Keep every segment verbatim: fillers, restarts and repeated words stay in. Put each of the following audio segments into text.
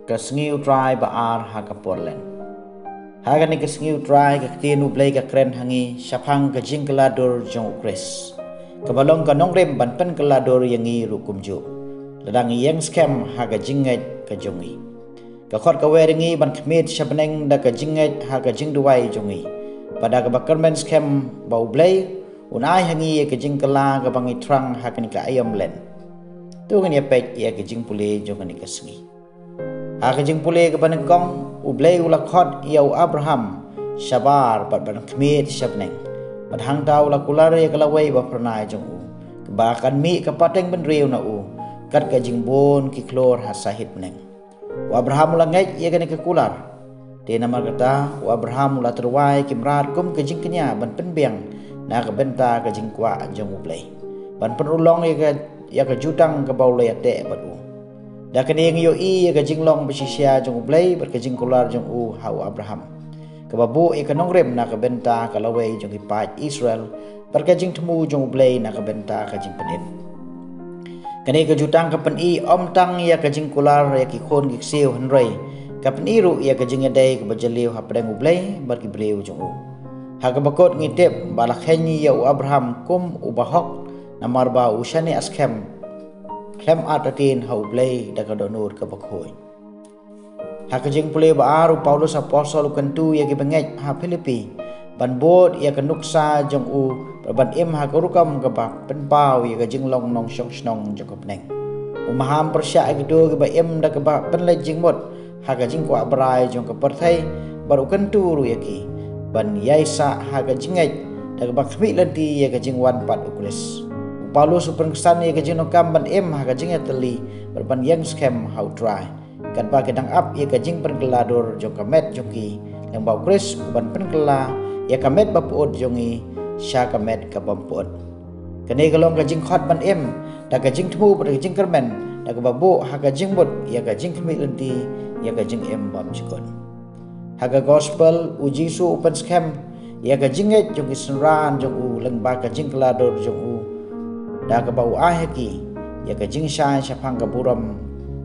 Ka sngi U Trai ba ar ha ka Portland. Ha kane ka sngi U Trai, ka ktien U Blei ka kren ha ngi shaphang ka jingkylla dur jong U Khrist, kaba long ka nongrim ban pynkylla dur ïa ngi ruh kumjuh, lada ngi ïeng skhem ha ka jingngeit ka jong ngi. Ka khot ka wer ïa ngi ban khmied sha bneng da ka jingngeit ha ka jingduwai jong ngi, bad da kaba kyrmen skhem ba U Blei un ai ha ngi ïa ka jingkylla kaba ngi thrang ha kane ka aïom len. To ngin ïa peit ïa ka jingpule jong kane ka sngi. Ha ka jingpule kaba nyngkong, U Blei u la khot ïa u Abraham shabar bad ban khmied sha bneng. Bad hangta u la kular ïa ka lawei ba phyrnai jong u, kaba kan mih ka pateng bynriew na u, kat ka jingbun ki khlur ha sahit bneng. U Abraham u la ngeit ïa kane ka kular. Te namar kata, u Abraham u la tyrwa ïa ki mrad kum ka jingkñia ban pynbiang na ka bynta ka jingkwah jong U Blei, ban pynurlong ïa ka, ïa ka jutang kaba u la ïateh bad u. Da kane ngi ïohi ïa ka jinglong ba shisha jong U Blei bad ka jingkular jong u ha u Abraham, kaba buh ïa ka nongrim na ka bynta ka lawei jong ki paid Israel, bad ka jingthmu jong U Blei na ka bynta ka jingpynim. Kane ka jutang ka pyni ym tang ïa ka jingkular ïa ki khun ki ksiew, hynrei ka pyni ruh ïa ka jingïadei kaba jylliew hapdeng U Blei bad ki briew jong u. Ha kaba kut ngi tip ba la kheiñ ïa u Abraham kum u bahok, namar ba u shaniah skhem khlem artatien ha U Blei da ka dohnud kaba khuid. Ha ka jingpule ba ar, u Paulus Apostol u kyntu ïa ki bangeit ha Philippi ban bud ïa ka nuksa jong u, ban im ha ka rukom kaba pynpaw ïa ka jinglong nongshong shnong jong ka bneng. U maham pyrshah ïa kito kiba im da kaba pynleit jingmut ha ka jingkwah brai jong ka pyrthei, bad u kyntu ruh ïa ki ban ïaisah ha ka jingngeit da kaba khmih lynti ïa ka jingwan pat U Khrist. U Paulus u pynksan ïa ka jingdonkam ban im ha ka jingïatylli bad ban ïeng skhem ha U Trai, katba ki dang ap ïa ka jingpynkylla dur jong ka met jong ki, lyngba U Khrist, u ban pynkylla ïa ka met bapyut jong ngi sha ka met ka bym pyut. Kane ka long ka jingkhot ban im da ka jingthmu bad ka jingkyrmen, da kaba buh ha ka jingmut ïa ka jingkhmih lynti ïa ka jingim bymjukut. Ha ka Gospel, U Jisu u pynskhem ïa ka jingngeit jong ki synran jong u lyngba ka jingkylla dur jong u, da kaba u ai ha ki ïa ka jingshai shaphang ka burom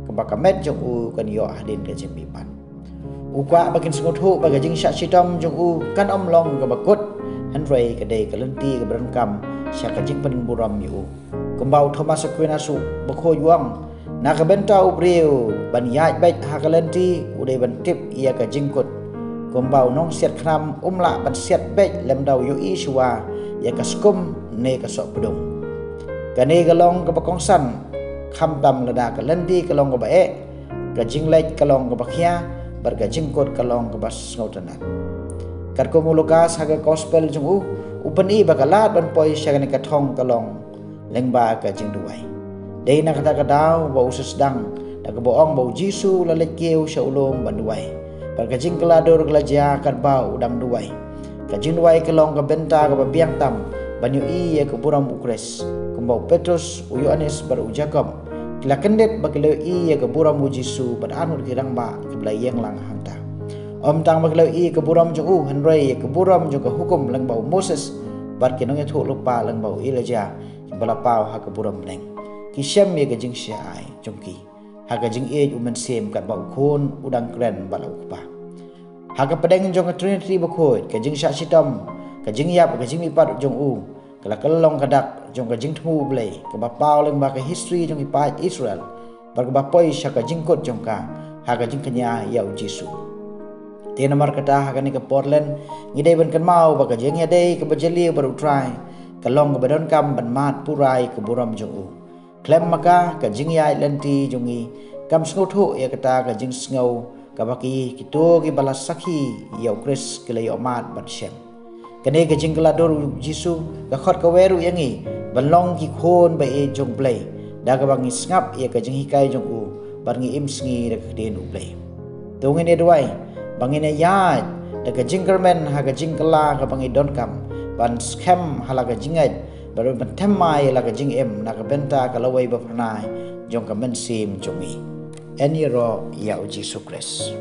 kaba ka met jong u kan ïoh hadien ka jingmihpat. U kwah ba kin sngewthuh ba ka jingshah shitom jong u kan ym long kaba kut, hynrei ka dei ka lynti kaba donkam sha ka jingpynburom ïa u. Kumba u Thomas Aquinas u bakhuid u ong, na ka bynta u briew ban ïaid beit ha ka lynti u dei ban tip ïa ka jingkut. Kumba u nongsiat khnam um lah ban siat beit lymda u ïohi shuwa ïa ka skum ne ka sohpdung. Kane ka long kaba kongsan, khamtam lada ka lynti ka long kaba eh, ka jingleit ka long kaba khia, bad ka jingkut ka long kaba sngewtynnat. Katkum u Lukas ha ka Gospel jong u, u pyni ba ka lad ban poi sha kane ka thong ka long lyngba ka jingduwai. Dei na kata ka daw ba u sa sdang da kaba ong ba U Jisu u la leit kiew sha u lum ban duwai, bad ka jingkylla dur ka la jia katba u dang duwai. Ka jingduwai ka long ka bynta kaba biang tam ban ïohi ïa ka burom U Khrist. Kumba u Petrus, u Ïoannis bad u Jakob ki la kyndit ba ki la ïohi ïa ka burom U Jisu bad arngut ki rangbah kiba la ïeng lang hangta. Ym tang ba ki la ïohi ïa ka burom jong u, hynrei ïa ka burom jong ka hukum lyngba u Moses bad ki nongïathuhlypa lyngba u Elijah kiba la paw ha ka burom bneng. Ki shem ïa ka jingshai jong ki ha ka jingïeit U Mynsiem katba U Khun u dang kren bad la U Kpa. Ha ka pdeng jong ka Trinity bakhuid, ka jingshah shitom, ka jingïap, ka jingmihpat jong u, ka la kylla long ka dak jong ka jingthmu U Blei kaba paw lyngba ka history jong ki paid Israel, bad kaba poi sha ka jingkut jong ka ha ka jingkñia ïa U Jisu. Te namar kata, ha kane ka por len, ngi dei ban kynmaw ba ka jingïadei kaba jylliew bad U Trai ka long kaba donkam ban mad pura ïa ka burom jong u. Khlem ma ka, ka jingïaid lynti jong ngi kam sngewthuh ïa kata ka jingsngew kaba ki, kito kiba la sakhi ïa U Khrist ki la ïohmad bad shem. Kane ka jingkylla dur U Jisu ka khot ka wer ruh ïa ngi ban long ki khun ba ïeit jong U Blei, da kaba ngi sngap ïa ka jinghikai jong u bad ngi im sngi da ka ktien U Blei. To ngin ïa duwai ba ngin ïa ïaid da ka jingkyrmen ha ka jingkylla kaba ngi donkam, ban skhem ha la ka jingngeit, bad ban thymmai ïa la ka jingim na ka bynta ka lawei ba phyrnai jong ka mynsiem jong ngi. Yn ïaroh ïa U Jisu Khrist.